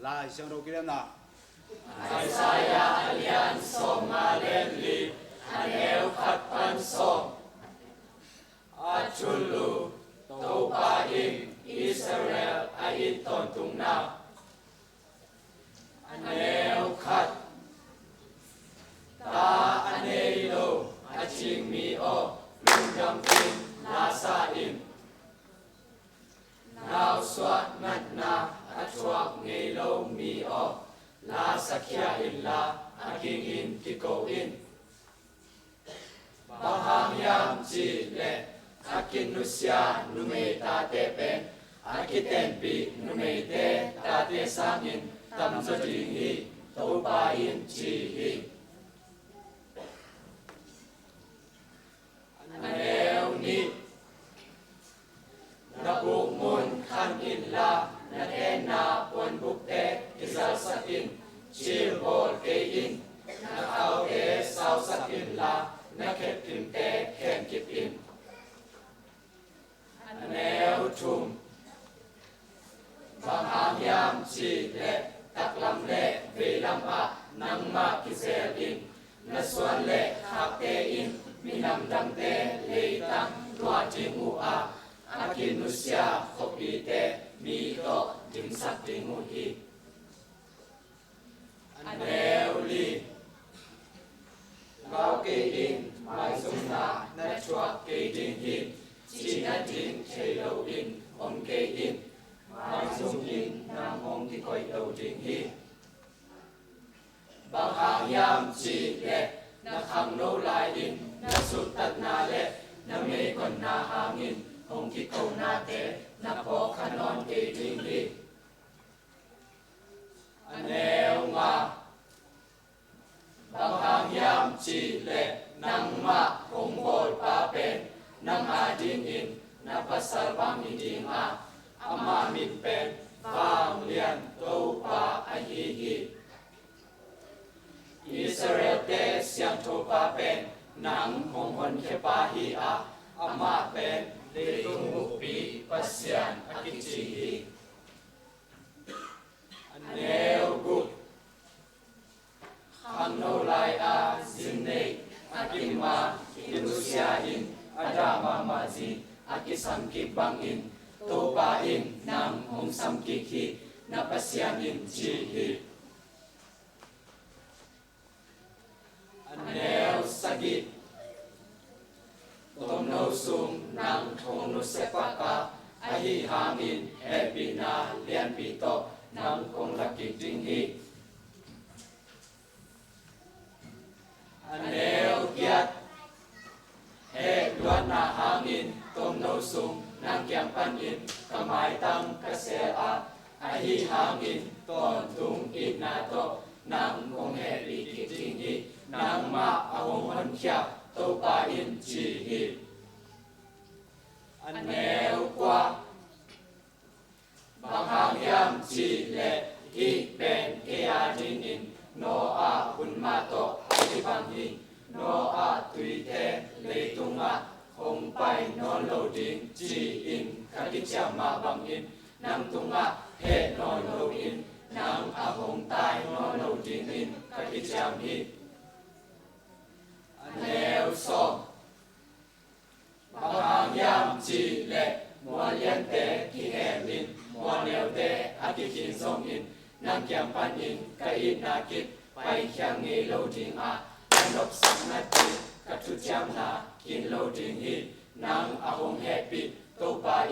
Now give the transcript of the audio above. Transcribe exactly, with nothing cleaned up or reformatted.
Lai Siangtho Kilemna Isaiah a lian sawmnga le li, a neu khat pan sawm. A thulu, Topa in Israel a it tawntungna. A neu khat. Ta a nei lo a cing mi aw, lungdam in la sa in. Nausuah natna a thuak ngei lo mi aw, la sakhia inla a gingin kiko in. Bang hang hiam cih leh a kinusia numei tate pen a kitenpih numeite tate sangin tamzaw ding hi, Topa in ci hi. A neu nih. Na bukmun khang inla, na tenna puanbukte kizalsak in, cil bawl kei in. Na khaute sausak inla, na khetkimte khenkip in. A neu thum. Bang hang hiam cih leh taklam le veilam ah nangmah kizel in, na suan le khakte in minam dangte leitang luah ding uh a, a kinusia khuapite mi tawh dimsak ding uh hi. A neu li. Lau kei in, maizumna na thuak kei ding hi, cihna ding thei lo in om kei in, maizum in nang hong kikoih lo ding hi. Bang hang hiam cih leh na khangno lai-in na suttatna le na meigonna hangin hong kikonate na phawkkha nawn kei ding hi. A neu nga. Bang hang hiam cih leh nangmah hong bawlpa pen nang adingin na pasal bang hi ding a, ama min pen Vanglian Topa ahi hi. Israelte siangthopa pen nang hong honkhiapa hi a, amah pen leitung buppi Pasian a kici hi. A neu guk. Khangno lai-a zin neih a kim a kinusia in a dah mahmah zing a kisamkik bangin Topa in nang hong samkik hi, na Pasian in ci hi. A neu sagih. Tomno sung nang hong nusia pak a, ahi hangin hehpihna lianpi tawh nang hong lakkik ding hi. A neu giat. Heh luatna hangin tomno sung nang kiang panin ka maitang ka sel a, ahi hangin tawntung itna tawh nang hong hehpih kik ding hi. Nangmah a hong honkhia Topa in ci hi. A neu kua. Bang hang hiam cih leh hih pen kei adingin Noah hun mah tawh a kibang hi. Noah tuite leitungah hong pai nawn lo ding ci-in ka kiciam mah bangin nang tungah heh nawn loin nang a hong tai nawn lo dingin ka kiciam hi. A neu sawm. Bang hang hiam cih leh mual liante kihemin mual neute a kikhin zongin nang kiang panin ka itna kip paikhia ngei lo ding a, ka nopsakna ding ka thuciamna kin lo ding hi. Nang a hong hehpih Topa